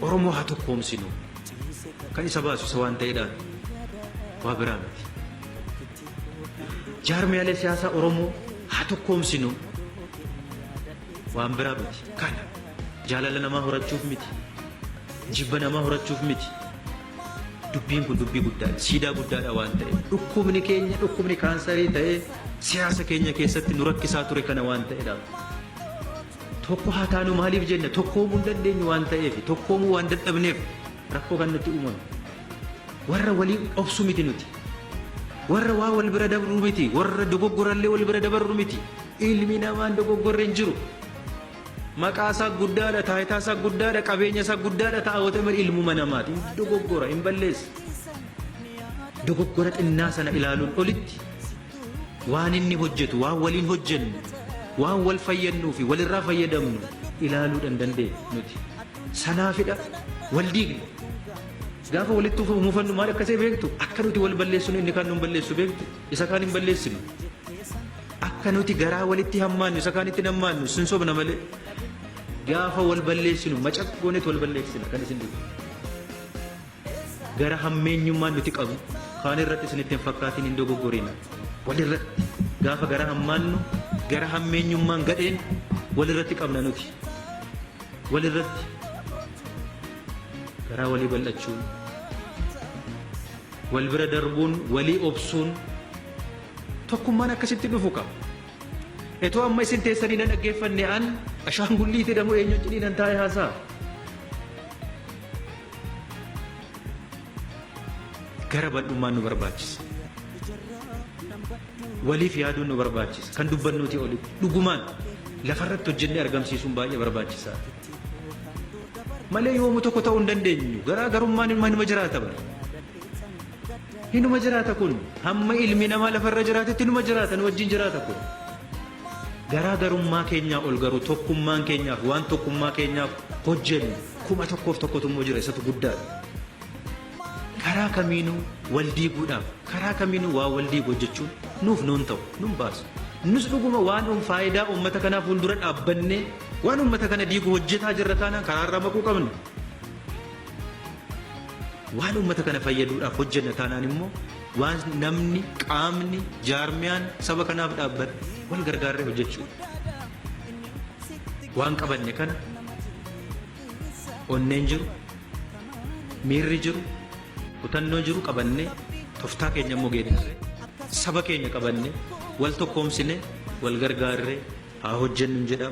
Oromoo haa tokkoomsinu. Kan isa baasu isa waan ta'eedhaan waa biraa miti. Jaarmiyaalee siyaasaa Oromoo haa tokkoomsinu. Waan biraa miti. Kana jaalala namaa horachuuf miti. Jibba namaa horachuuf miti. Dubbiin kun dubbii guddaadha. Siidaa guddaadha waan ta'eef. Dhukkubni keenya dhukkubni kaansarii ta'ee siyaasa keenya keessatti nu rakkisaa ture kana waan ta'eedhaaf. Tokko haa taanu maaliif jenna? Tokkoomuu hin dandeenyu waan ta'eef, tokkoomuu waan dadhabneef rakkoo kan nutti uumame. Warra walii obsu miti nuti. Warra waa wal bira dabruu miti. Warra dogoggorallee wal bira dabarru miti. Ilmi namaan dogoggorre hin jiru. Maqaa isaa guddaadha, taayitaa isaa guddaadha, qabeenya isaa guddaadha ta'a yoo ta'e malee ilmuma namaati. Hin dogoggora, hin balleessa. Dogoggora xinnaa sana ilaaluun olitti waan inni hojjetu, waan waliin hojjennu, waan wal fayyadnuu fi walirraa fayyadamnu ilaaluudhaan dandeenyu nuti. Sanaafidha wal diigna. Gaafa walitti mufannu maal akka ta'e beektu? Akka nuti wal balleessinu inni kaan nu hin balleessu beektu? Isa kaan hin balleessinu. Akka nuti garaa walitti hammaannu isa kaanitti hin hammaannu sin sobna malee. Gaafa wal balleessinu macaq goonetu wal balleessina kan isin dhibu. Gara hammeenyummaan nuti qabnu kaan irratti isinitti hin fakkaatiin hin dogoggorina. Walirratti gaafa gara hammaannu gara hammeenyummaan gadheen walirratti qabna nuti. Walirratti garaa walii bal'achuun wal bira darbuun walii obsuun tokkummaan akkasitti dhufu qaba. Etoo amma isin teessanii na dhaggeeffanne an ashaangulliitii dhamu eenyu wajjiniin an taa'ee haasa'a. Gara bal'ummaan nu barbaachisa. Waliif yaaduun nu barbaachisa. Kan dubbannuutii olitti dhugumaan lafarratti hojjennee argamsiisuun baay'ee barbaachisaadha. Malee yoomu tokko ta'uu hin dandeenyu. Garaa garummaan hinuma jiraata bara. Hinuma jiraata kun. Hamma ilmi namaa lafarra jiraatetti hinuma jiraata nu wajjin jiraata kun. Garaa garummaa keenyaa ol garuu tokkummaan keenyaaf waan tokkummaa keenyaaf hojjennu 1001tu immoo jira isatu guddaadha. Karaa kamiinuu wal diiguudhaaf karaa kamiinuu waan wal diigu hojjechuun nuuf nuun ta'u nun baasu. Nus dhuguma waan faayidaa uummata kanaa fuuldura dhaabbannee waan uummata kana diigu hojjetaa jirra taanaan karaarraa maquu qabna. Waan uummata kana fayyaduudhaaf hojjenna taanaan immoo waan namni, qaamni, jaarmiyaan saba kanaaf dhaabbate wal gargaarree hojjechuudha. Waan qabanne kana onneen jiru, miirri jiru, kutannoo jiru qabannee toftaa keenya immoo geeddarree saba keenya qabannee wal tokkoomsinee wal gargaarree haa hojjennu jedha.